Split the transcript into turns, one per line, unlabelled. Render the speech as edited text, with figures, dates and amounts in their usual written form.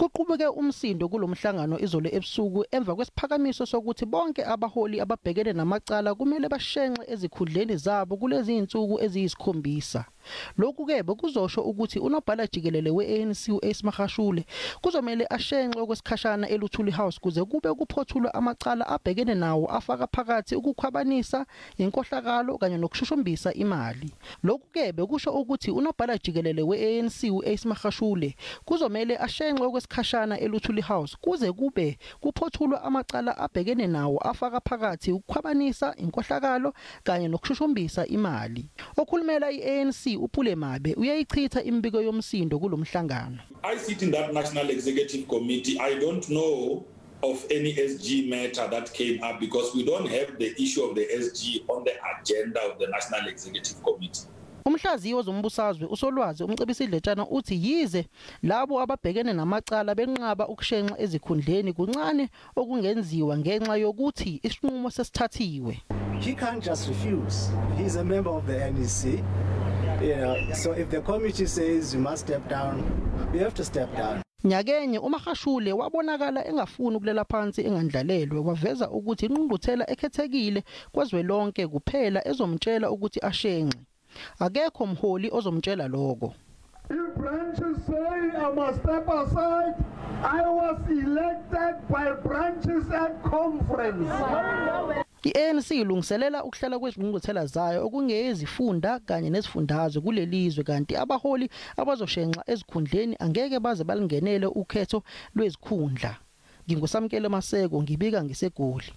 Kuqubuke umsindo kulomhlangano izolo ebusuku emva kwesiphakamiso sokuthi bonke abaholi ababhekene namacala kumele bashenxe ezikhundleni zabo kulezi zinsuku eziyisikhombisa. Lokhu ke bekuzosho ukuthi unobhala jikelele we-ANC u-Ace Magashule kuzomele ashenxe okwesikhashana eLuthuli House kuze kube kuphothulwa amacala abhekene nawo afaka phakathi ukukhwabanisa, inkohlakalo kanye nokushushumbisa imali. Lokhu ke bekusho ukuthi unobhala jikelele we-ANC u-Ace Magashule kuzomele ashenxe okwesikhashana eLuthuli House kuze kube kuphothulwa amacala abhekene nawo afaka phakathi ukukhwabanisa, inkohlakalo kanye nokushushumbisa imali. Okhulumela i-ANC uPule Mabe uyayichitha imibiko yomsindo kulomhlangano.
I sit in that National Executive Committee. I don't know of any SG matter that came up because we don't have the issue of the SG on the agenda of the National Executive Committee.
Umhlaziyi wezombusazwe usolwazi uMcebisi Dletshana uthi yize labo ababhekene namacala benqaba ukushenxa ezikhundleni kuncane okungenziwa ngenxa yokuthi isinqumo sesithathiwe.
He can't just refuse. He's a member of the NEC. So if the committee says you must step down, you have to step down.
Nyakenye uMagashule wabonakala engafuni ukulela phansi engandlalelwe, waveza ukuthi ingqungquthela ekhethekile kwazwelonke kuphela ezomtshela ukuthi ashenxe. Akekho mholi ozomtshela lokho.
If branches say I must step aside, I was elected by branches at conference.
I-ANC ilungiselela ukuhlela kwezingqungquthela zayo okungeyezifunda kanye nezifundazwe kulelizwe, kanti abaholi abazoshenxa ezikhundleni angeke baze balingenele ukhetho lwezikhundla. NginguSamkele Maseko, ngibika ngiseGoli.